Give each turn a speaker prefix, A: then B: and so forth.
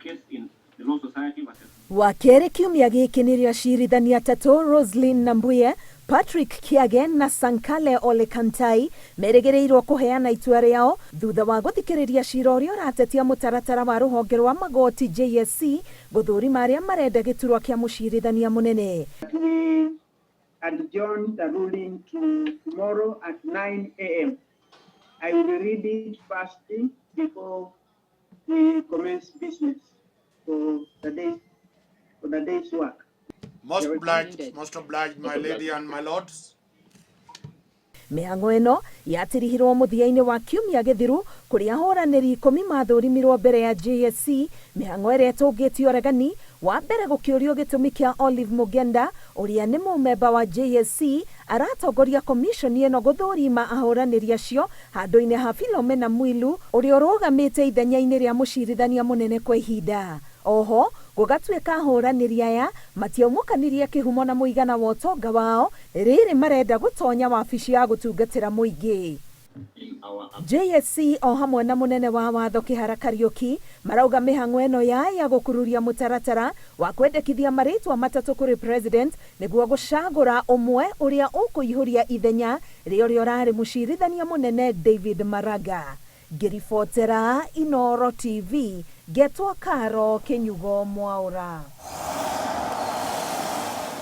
A: case in the Law Society versus
B: Wa kerĩ kiumia gĩkĩ nĩrĩo acirithania atatũ Roselyn Nambuye, Patrick Kiage na Sankale Ole Kantai merĩgĩrĩirwo kũheana itua rĩao thutha wa gũthikĩrĩria cira ũrĩa ũratetia mũtaratara wa rũhonge rwa magoti JSC gũthũrima arĩa marenda gĩturwa kĩa mũcirithania mũnene.
C: We adjourn the ruling to tomorrow at 9 a.m. I will read it first thing before we commence business for the day's work.
D: Most obliged, my lady and my lords.
B: Mĩhang'o ĩno yatirihirwo mũthia-inĩ wa kiumia gĩthiru kũrĩa ahũranĩri 10 mathũrimirwo mbere ya JSC, mĩhang'o ĩrĩa ĩtũngĩtie ũregani wa mbere gũkĩũrio gĩtũmi kĩa Olive Mugenda, ũrĩa nĩ mũmemba wa JSC aratongoria komishoni ĩno, gũthũrima ahũranĩri acio handũ-inĩ ha Philomena Mwilu, ũrĩa ũrũgamĩte ithenya-inĩ rĩa mũcirithania mũnene kwa ihinda. Oho gũgatuĩka ahũranĩri aya matiaumũkanirie kĩhumo na mũigana wa ũtonga wao rĩrĩ marenda gũtonya wabici ya gũtungatĩra mũingĩ. JSC o hamwe na mũnene wa watho Kĩhara Kariũki marauga mĩhang'o ĩno yaya gũkururia mũtaratara wa kwendekithia marĩtwa matatũ kũrĩ president nĩguo gũcagũra ũmwe ũrĩa ũkũihũria ithenya rĩa ũrĩa ũrarĩ mũcirithania mũnene David Maraga. Ngĩribotera Inoro TV, ngetwo Karo Kĩnyugo Mwaũra.